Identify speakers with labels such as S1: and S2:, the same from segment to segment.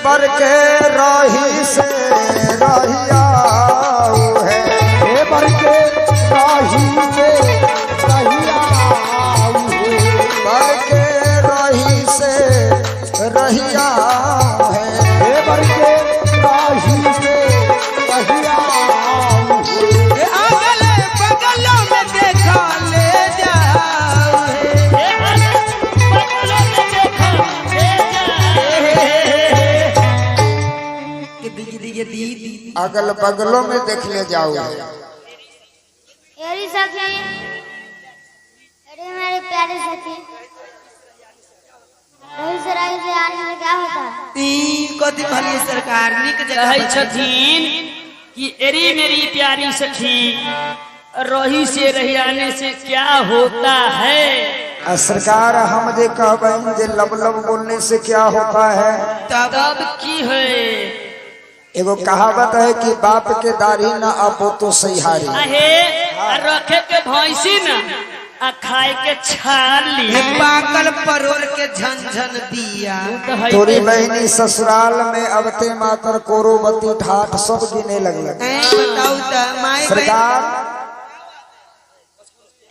S1: बर के राही से रहिया है,
S2: हे बर के राही से रहिया है,
S1: बर के राही से रहिया है,
S2: हे बर के राही से रहिया है।
S3: अगल बगल में देखा ले जाओ हे। के दिगी दिगी दीदी
S1: अगल बगलों में देख ले जाओ है।
S4: अरे सखी, अरे मेरे प्यारे सखी, रही से रही से आने में क्या होता है?
S3: ई कथी कहलिए सरकार निक जगह
S5: कहै छथिन कि एरी मेरी प्यारी सखी, रही से रही आने से क्या होता है?
S1: आ सरकार हम जे कहबैन जे लब लब बोलने से क्या होता है,
S3: तब
S5: तब की है?
S1: एगो कहावत है कि बाप के दाढ़ी ना आपो तो सही।
S5: अहे आ रखे के भैंसी ना आ खाए के छाली।
S3: हे पाकल परोर के झनझन दिया।
S1: तोरी बहनी ससुराल में अबते मातर कोरोबती ठाठ सब गिने लगल।
S3: ऐ बताऊ त माय
S1: सरकार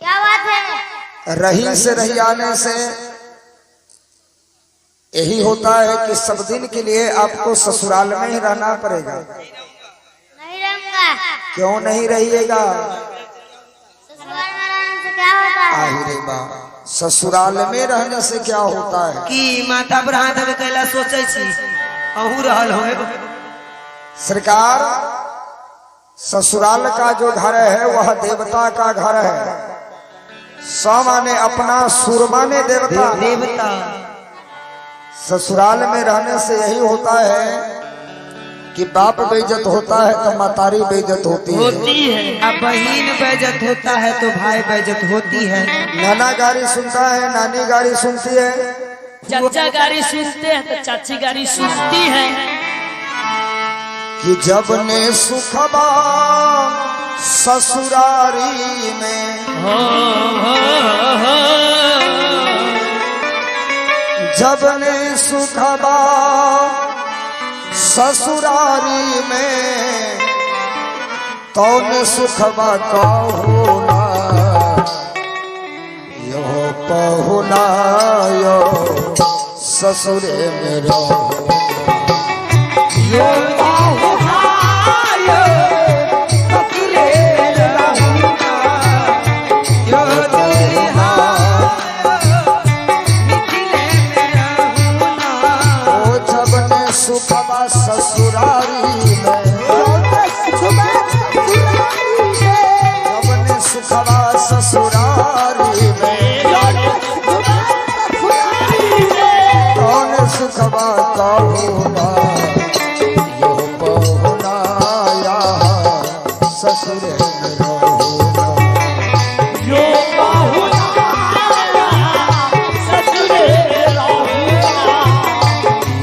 S4: क्या बात है?
S1: रही से रही आने से यही होता है कि सब दिन के लिए आपको ससुराल में ही रहना पड़ेगा।
S4: नहीं रहूंगा।
S1: क्यों नहीं रहिएगा?
S4: ससुराल में रहने से क्या होता है?
S1: आहि रे बा, ससुराल में रहने से क्या होता है?
S3: की माथा पर हाथ में कैला सोचै छी अहू रहल होए।
S1: सरकार ससुराल का जो घर है वह देवता का घर है। सौ माने अपना, सुर माने देवता।
S3: देवता।
S1: ससुराल में रहने से यही होता है कि बाप बेइज्जत होता है तो मातारी बेइज्जत होती है,
S5: होती है।
S3: अब बहन बेइज्जत होता है तो भाई बेइज्जत होती है।
S1: नाना गारी सुनता है, नानी गारी सुनती है,
S5: चाचा गारी सुनते हैं तो चाची गारी सुनती है।
S1: कि जब ने सुखबा ससुरारी में,
S5: हो हो हो
S1: जब ने सुखबा ससुरारी में, तो ने सुखबा कहुना यो पहुना यो ससुरे में रहो।
S2: यो पाहुना यो ससुरे रहुना,
S3: यो दुल्हा मिथिले में रहुना।
S1: ओ जब ने सुखबा ससुरारी में, जब ने सुखबा ससुरारी में, कौन सुखबा कहुना यो पहुना या ससुरे में रहुना।
S5: यो पाहुना ससुरे रहुना।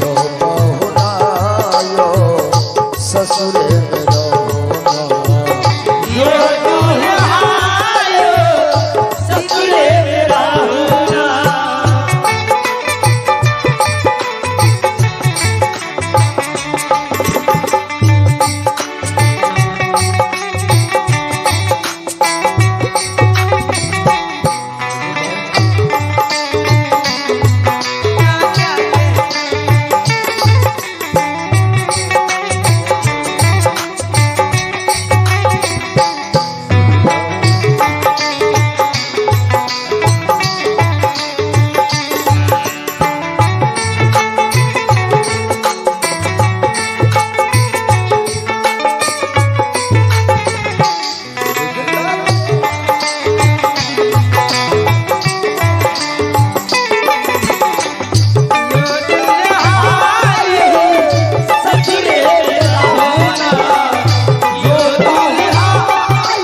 S1: यो पहुना यो ससुरे में रहुना।
S5: यो दुल्हा यो ससुरे रहुना। ससुरे रहुना। यो दुल्हा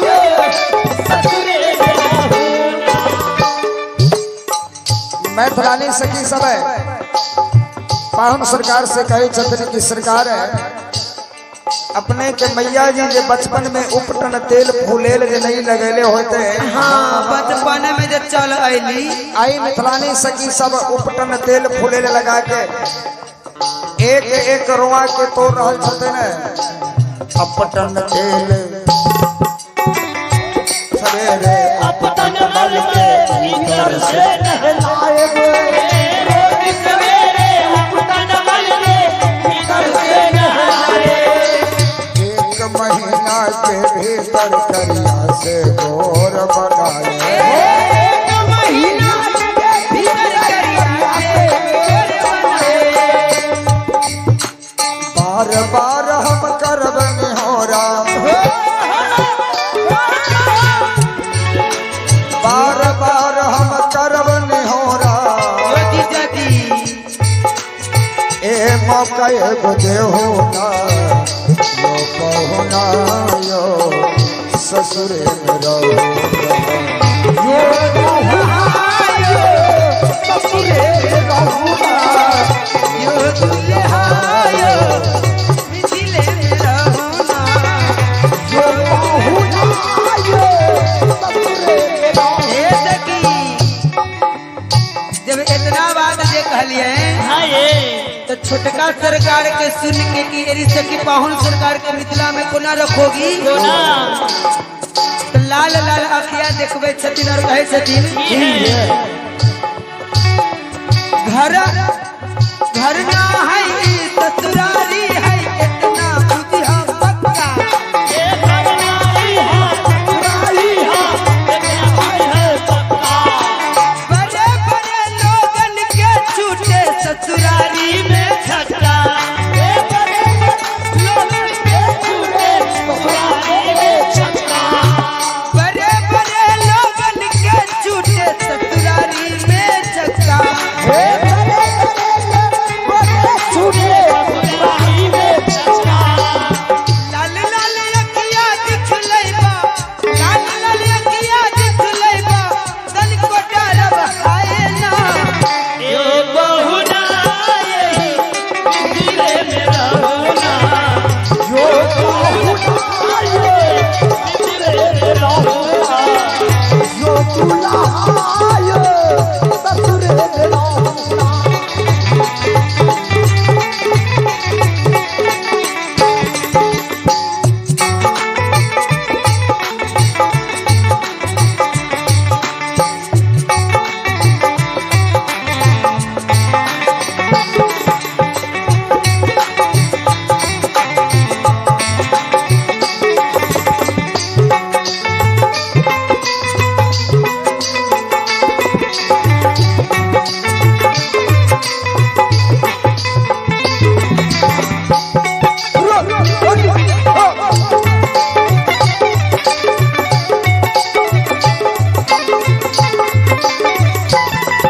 S5: यो ससुरे रहुना।
S1: मैथिलानी सखी सब है पाहुन सरकार से कही छथिन कि सरकार है अपने के मैया जी जे बचपन में उपटन तेल फूलेल जे नहीं लगेले होते।
S3: हाँ बचपन में जब चल अली
S1: आई मिथिलानी सखी सब उपटन तेल फूलेल लगा के एक एक रुआ के तोड़ रहल छथिन। अपटन तेल सवेरे
S5: अपटन मल के भीतर से
S2: नहलाए
S5: रोज सवेरे अपटन मल के भीतर से नहलाए।
S1: एक महीना के भीतर करिया से गोर बनाए।
S3: एक महीना के भीतर करिया से गोर बनाए।
S1: बार बार हम करब निहोरा, बार बार हम करब निहोरा।
S3: जदी जदी
S1: ए मौका एगो देहु ना यो पहुना यो ससुरे में रहो।
S2: यो दुल्हा ससुरे रहुना
S3: यो दुल्हा यो मिथिले में रहुना।
S2: यो बहुना यो ससुरे रहुना।
S3: हे सखी जब इतना बात जे कहलिए
S5: हाँ ये
S3: तो छोटका सरकार के सुन के कि एरी सखी पाहुन सरकार के मिथिला में कोना रखोगी
S5: कोना
S3: तो लाल लाल अखिया देखबै छथिन और कहै छथिन घर घर ना है ससुरारी है इतना बुझा पक्का।
S5: ये घर नाई है ससुरारी है इतना है पक्का।
S3: बड़े बड़े लोगन के छूटे ससुरारी में छक्का।
S5: ये बड़े लोगन के छूटे ससुरारी में छक्का।
S3: बड़े बड़े लोगन के छूटे ससुरारी में छक्का।
S2: हे बड़े बड़े छूटे
S5: ससुरारी में छक्का।
S3: लाल लाल अखिया दिखलैबा, लाल लाल अखिया दिखलैबा, तनिको डरब हाय ना।
S5: ए बहुना यही मिथिले में रहुना।
S2: यो बहुना यो
S5: मिथिले में रहुना।
S2: यो दुल्हा यो ससुरे रहुना।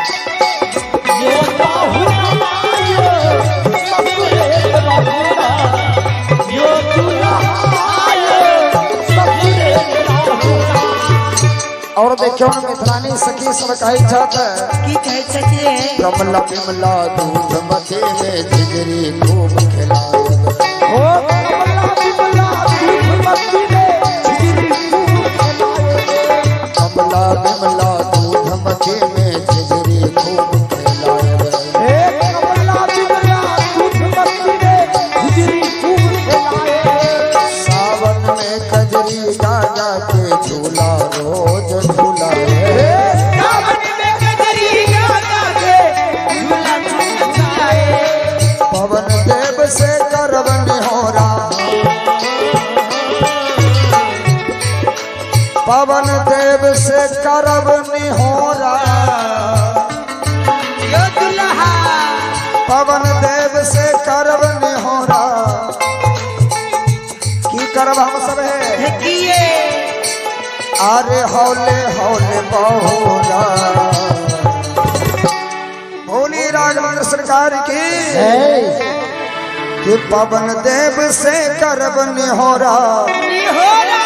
S5: यो बहुना यो ससुरे रहुना। यो दुल्हा यो ससुरे रहुना।
S1: और देखियो न मिथिलानी सखी सब कहै छथ
S3: की कहै छथिन?
S1: कमला बिमला दूध मथे में झिझरी खूब खिलायब।
S2: ओ कमला बिमला दूध मत्ती में झिझरी खूब खिलाए।
S1: कमला बिमला दूध मथे में झिझरी खूब खिलायब।
S2: हे कमला बिमला दूध मत्ती में झिझरी खूब खिलाए।
S1: सावन में कजरी गा गा के झूला रोज झूलाए।
S3: सावन में कजरी गा गा के झूला झूलाए।
S1: पवन देव से करब निहोरा, पवन देव से करब निहोरा।
S3: यो दुल्हा
S1: पवन देव से करब निहोरा। की करब हम सब है
S3: किए
S1: अरे हौले हौले बहुना। भोली राघवेंद्र सरकार की कि पवन देव से करब निहोरा,
S3: निहोरा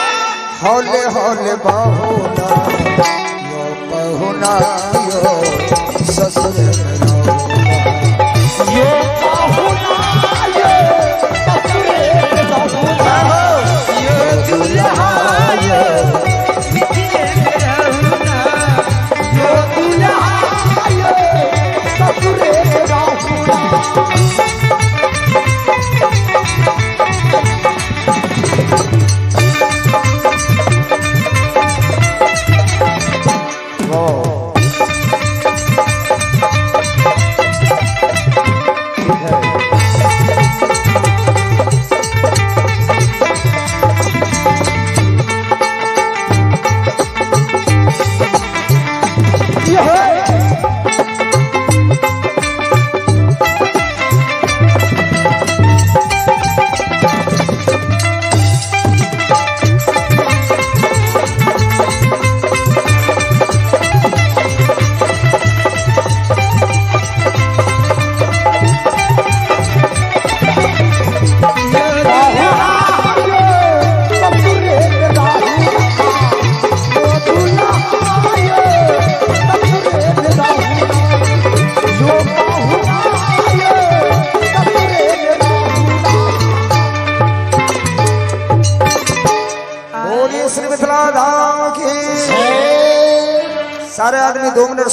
S1: हौले हौले बहुना यो बहुना यो ससुर में रहुना।
S2: यो बहुना यो ससुरे रहुना।
S3: यो दुल्हा यो मिथिले में रहुना।
S2: यो दुल्हा यो ससुरे रहुना।
S1: सारे आदमी 2 मिनट।